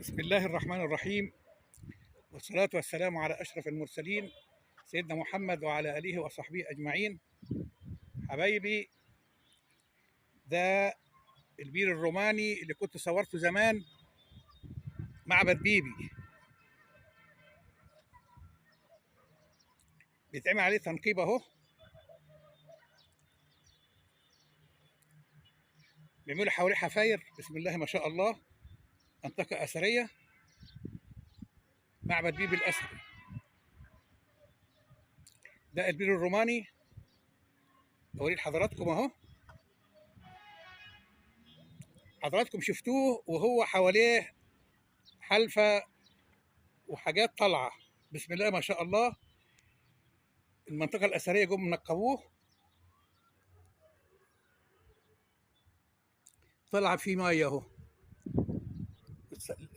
بسم الله الرحمن الرحيم، والصلاة والسلام على أشرف المرسلين سيدنا محمد وعلى آله وصحبه أجمعين. حبايبي، ده البير الروماني اللي كنت صورته زمان، معبد بيبي، بيتعمل عليه تنقيب اهو، بيعملوا حواليه حفاير. بسم الله ما شاء الله، منطقة أثرية، معبد بيبي الأثري. ده البير الروماني، أوريه لحضراتكم اهو. حضراتكم شفتوه وهو حواليه حلفة وحاجات طالعة. بسم الله ما شاء الله، المنطقة الأثرية جم نقبوه، طلع فيه مية اهو.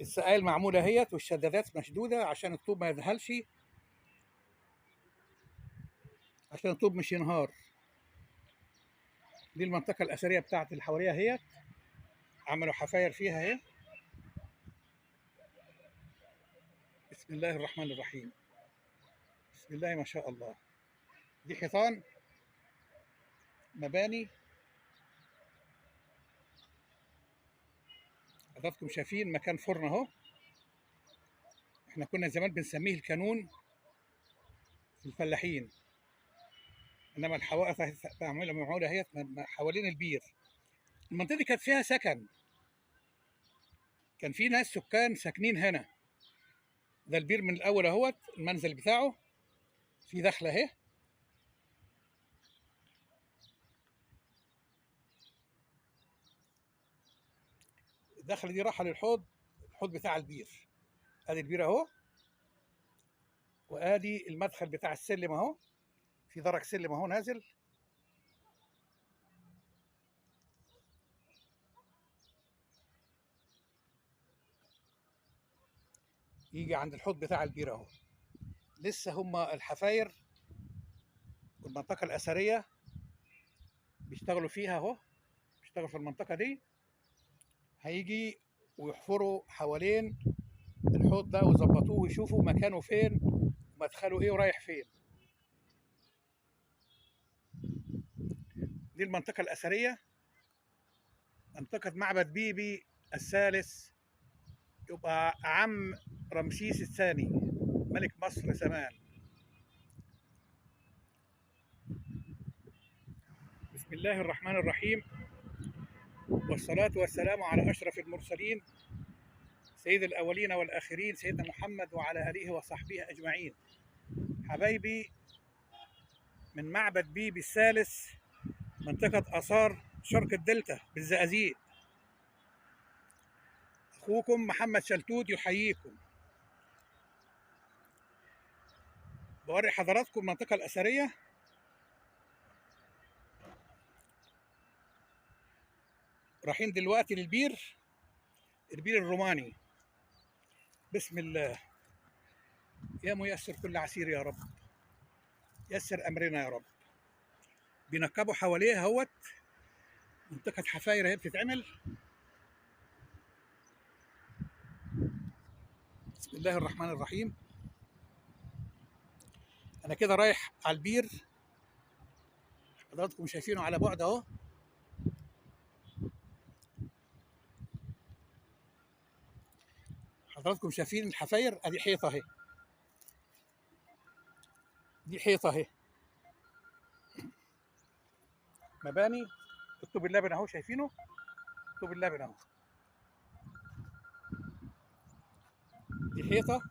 السقايل معمولة اهيت والشدادات مشدودة عشان الطوب ما يذهلش، عشان الطوب مش ينهار. دي المنطقة الأثرية بتاعت اللي حواليها اهيت، عملوا حفاير فيها اهي. بسم الله الرحمن الرحيم، بسم الله ما شاء الله. دي حيطان مباني، حضراتكم شايفين مكان فرن اهو. احنا كنا زمان بنسميه الكانون في الفلاحين، انما الحوائط معمولة اهي حوالين البير. المنطقة دي كانت فيها سكن، كان في ناس سكان ساكنين هنا. ده البير من الاول اهوت، المنزل بتاعه في دخله اهي. الدخلة دي راحة للحوض، الحوض بتاع البير. ادي البير اهو، وادي المدخل بتاع السلم اهو، في درج سلم اهو نازل. يجي عند الحوض بتاع البير اهو. لسه هما الحفاير والمنطقة الأثرية بيشتغلوا فيها اهو، بيشتغلوا في المنطقة دي. هيجي ويحفروا حوالين الحوض ده ويظبطوه ويشوفوا مكانه فين ومدخله ايه ورايح فين. دي المنطقة الأثرية، منطقة معبد بيبي الثالث، يبقى عم رمسيس الثاني ملك مصر زمان. بسم الله الرحمن الرحيم، والصلاة والسلام على أشرف المرسلين سيد الأولين والآخرين سيدنا محمد وعلى آله وصحبه أجمعين. حبايبي، من معبد بيبي الثالث، منطقة آثار شرق الدلتا بالزقازيق، أخوكم محمد شلتوت يحييكم. بوري حضراتكم المنطقة الأثرية. رايحين دلوقتي للبير، البير الروماني. بسم الله، يا ميسر كل عسير يا رب، يسر أمرنا يا رب. بينقبوا حواليها اهوت، منطقة حفاير اهي بتتعمل. بسم الله الرحمن الرحيم. أنا كده رايح على البير، حضراتكم شايفينه على بعد اهو. حضراتكم شايفين الحفاير، ادي حيطة اهي، دي حيطة اهي، مباني الطوب اللبن اهو، شايفينه طوب اللبن اهو. دي حيطة،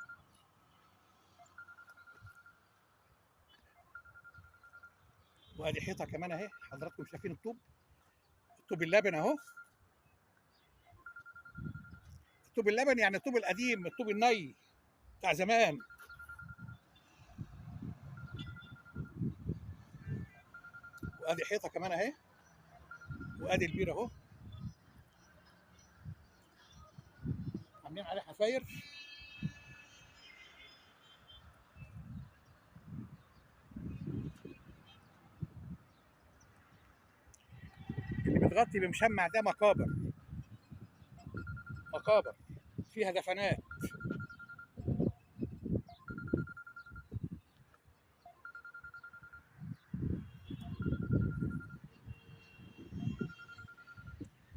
وادي حيطة كمان اهي، حضراتكم شايفين الطوب، الطوب اللبن اهو. الطوب اللبن يعني الطوب القديم، الطوب الني بتاع زمان. وادي حيطة كمان اهي، وادي البير اهو، عاملين عليه حفاير. اللي بتغطي بمشمع ده مقابر، مقابر. فيها دفنات.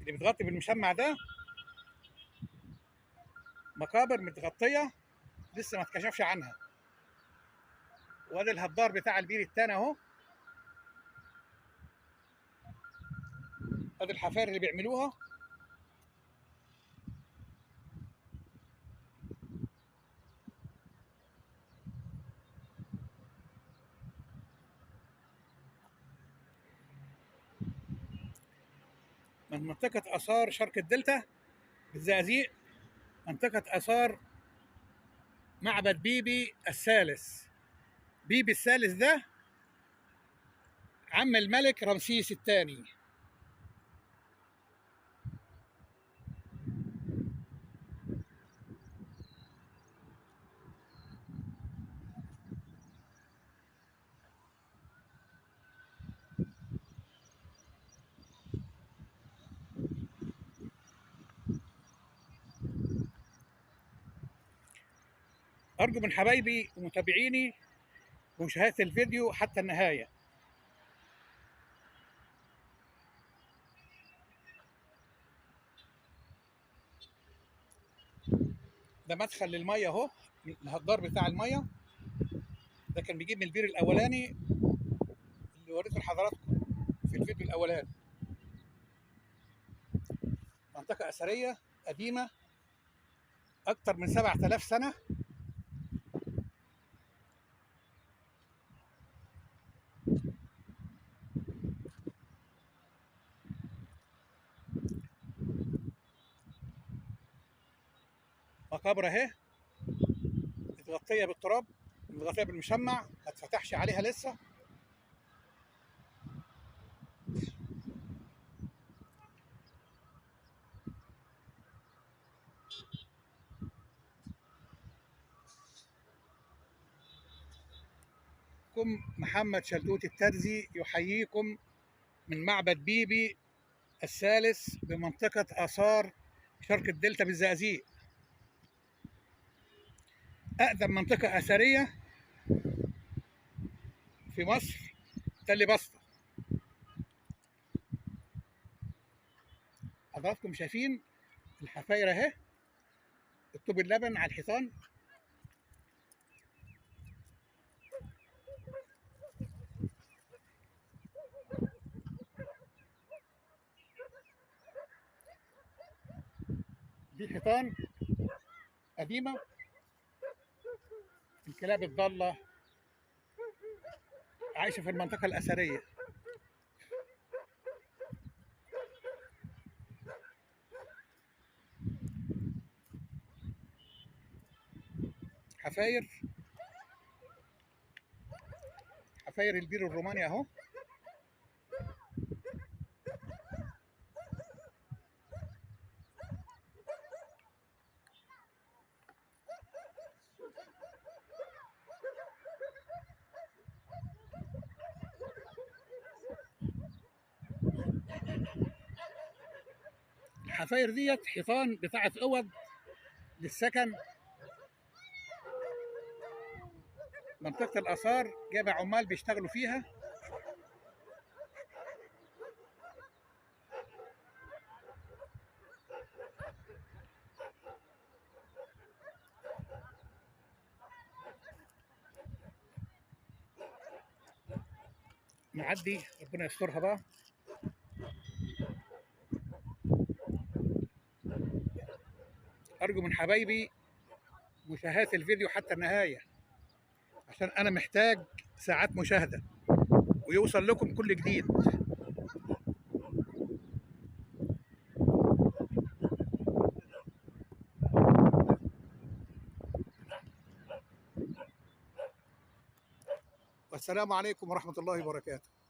اللي بتغطي بالمشمع ده مقابر متغطية لسه ما اتكشفش عنها. وادي الهدار بتاع البير التاني اهو. ادي الحفاير اللي بيعملوها. من منطقة آثار شرق الدلتا بالزقازيق، منطقة آثار معبد بيبي الثالث. بيبي الثالث ده عم الملك رمسيس الثاني. أرجو من حبايبي ومتابعيني مشاهدة الفيديو حتى النهاية. ده مدخل للمية اهو، الهدار بتاع المية ده كان بيجيب من البير الأولاني اللي وريته لحضراتكم في الفيديو الأولاني. منطقة أثرية قديمة أكتر من 7000 سنة. مقابر اهي متغطيه بالتراب، متغطيه بالمشمع، ما اتفتحش عليها لسه. محمد شلتوت الترزي يحييكم من معبد بيبي الثالث بمنطقة آثار شرق الدلتا بالزقازيق، أقدم منطقة أثرية في مصر، تل بسطة. حضراتكم شايفين الحفاير أهي، الطوب اللبن على الحيطان. دي حيطان قديمة، الكلاب الضالة عايشة في المنطقة الأثرية. حفاير، حفاير البير الروماني أهو. الحفاير ديت حيطان بتاعت اوض للسكن. منطقة الآثار جايبة عمال بيشتغلوا فيها. نعدي، ربنا يسترها بقى. أرجو من حبايبي مشاهدة الفيديو حتى النهاية، عشان أنا محتاج ساعات مشاهدة ويوصل لكم كل جديد. والسلام عليكم ورحمة الله وبركاته.